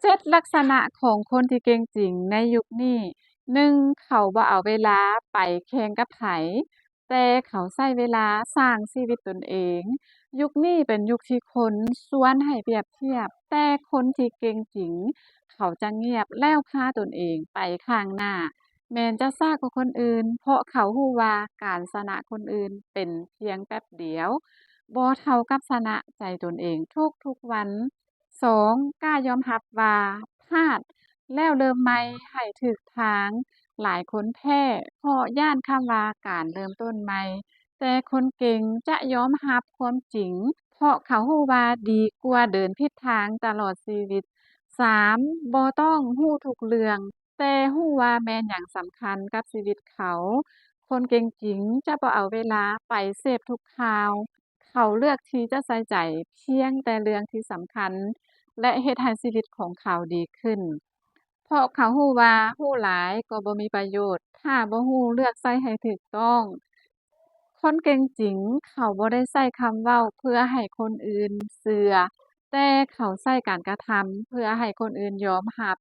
ເຈັດ ລັກສະນະຂອງຄົນທີ່ເກັ່ງຈິງໃນຍຸກນີ້. ໜຶ່ງ ເຂົາບໍ່ເອົາເວລາໄປແຂ່ງກັບໃຜ, ແຕ່ເຂົາໃຊ້ເວລາສ້າງຊີວິດຕົນເອງ. ຍຸກນີ້ເປັນຍຸກທີ່ຄົນຊວນໃຫ້ປຽບທຽບ, ແຕ່ຄົນທີ່ເກັ່ງຈິງ ເຂົາຈະງຽບແລ້ວພາຕົນເອງໄປຂ້າງໜ້າ. ແມ່ນຈະຊ້າກວ່າຄົນອື່ນ, ເພາະເຂົາຮູ້ວ່າການຊະນະຄົນອື່ນເປັນພຽງແປັບດຽວ, ບໍ່ເທົ່າກັບຊະນະໃຈຕົນເອງທຸກໆວັນ. ສອງ ກ້າຍອມຮັບວ່າພາດ ແລ້ວເລີ່ມໃໝ່ໃຫ້ຖືກທາງ. ຫຼາຍຄົນແພ້ ເພາະຢ້ານຄຳວ່າການເລີ່ມຕົ້ນໃໝ່, ແຕ່ຄົນເກັ່ງຈະຍອມຮັບຄວາມຈິງ, ເພາະເຂົາຮູ້ວ່າດີກວ່າເດີນຜິດທາງຕະຫຼອດຊີວິດ. ສາມ ບໍ່ຕ້ອງຮູ້ທຸກເລື່ອງ, ແຕ່ຮູ້ວ່າແມ່ນຫຍັງສຳຄັນກັບຊີວິດເຂົາ. ຄົນເກັ່ງຈິງຈະບໍ່ເອົາເວລາໄປເສບທຸກຂ່າວ. ເຂົາເລືອກທີ່ຈະໃສ່ໃຈພຽງແຕ່ເລື່ອງທີ່ສຳຄັນ ແລະ ເຮັດໃຫ້ຊີວິດຂອງເຂົາດີຂຶ້ນ. ເພາະເຂົາຮູ້ວ່າຮູ້ຫຼາຍກໍບໍ່ມີປະໂຫຍດ ຖ້າບໍ່ຮູ້ເລືອກໃຊ້ໃຫ້ຖືກຕ້ອງ. ຄົນເກັ່ງຈິງ ເຂົາບໍ່ໄດ້ໃຊ້ຄຳເວົ້າເພື່ອໃຫ້ຄົນອື່ນເຊື່ອ, ແຕ່ເຂົາໃຊ້ການກະທຳເພື່ອໃຫ້ຄົນອື່ນຍອມຮັບ.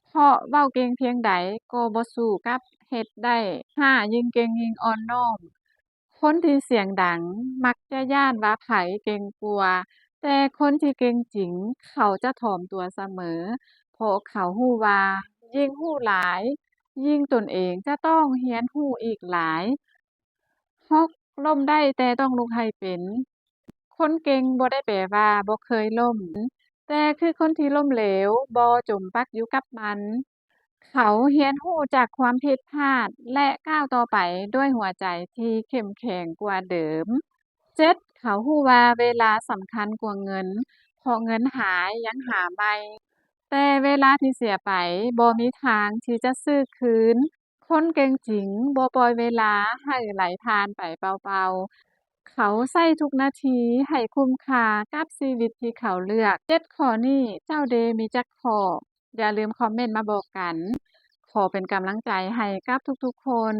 ເພາະເວົ້າເກັ່ງພຽງໃດກໍບໍ່ສູ້ກັບເຮັດໄດ້. ຫ້າ ຍິ່ງເກັ່ງຍິ່ງອ່ອນນ້ອມ. ຄົນທີ່ສຽງດັງມັກຈະຢ້ານວ່າໃຜເກັ່ງກວ່າ, ແຕ່ຄົນທີ່ເກັ່ງຈິງ ເຂົາຈະຖ່ອມຕົວສະເໝີ, ເພາະເຂົາຮູ້ວ່າຍິ່ງຮູ້ຫຼາຍ, ຍິ່ງຕົນເອງຈະຕ້ອງຮຽນຮູ້ອີກຫຼາຍ. ຫົກ ລົ້ມໄດ້ແຕ່ຕ້ອງລຸກໃຫ້ເປັນ. ຄົນເກັ່ງບໍ່ໄດ້ແປວ່າບໍ່ເຄີຍລົ້ມ, ແຕ່ຄືຄົນທີ່ລົ້ມເຫຼວ, ບໍ່ຈົມປັກຢູ່ກັບມັນ. ເຂົາຮຽນຮູ້ຈາກຄວາມຜິດພາດ ແລະ ກ້າວຕໍ່ໄປດ້ວຍຫົວໃຈທີ່ເຂັ້ມແຂງກວ່າເດີມ. ເຈັດ ເຂົາຮູ້ວ່າເວລາສຳຄັນກວ່າເງິນ, ເພາະເງິນຫາຍຍັງຫາໃໝ່, ແຕ່ເວລາທີ່ເສຍໄປບໍ່ມີທາງທີ່ຈະຊື້ຄືນ. ຄົນເກັ່ງຈິງບໍ່ປ່ອຍເວລາໃຫ້ໄຫຼຜ່ານໄປເປົ່າໆ. ເຂົາໃຊ້ທຸກນາທີໃຫ້ຄຸ້ມຄ່າກັບຊີວິດທີ່ເຂົາເລືອກ. ເຈັດຂໍ້ນີ້ເຈົ້າເດມີຈັກຂໍ້? ຢ່າລືມຄອມເມັນມາບອກກັນ. ຂໍເປັນກຳລັງໃຈໃຫ້ກັບທຸກໆຄົນ.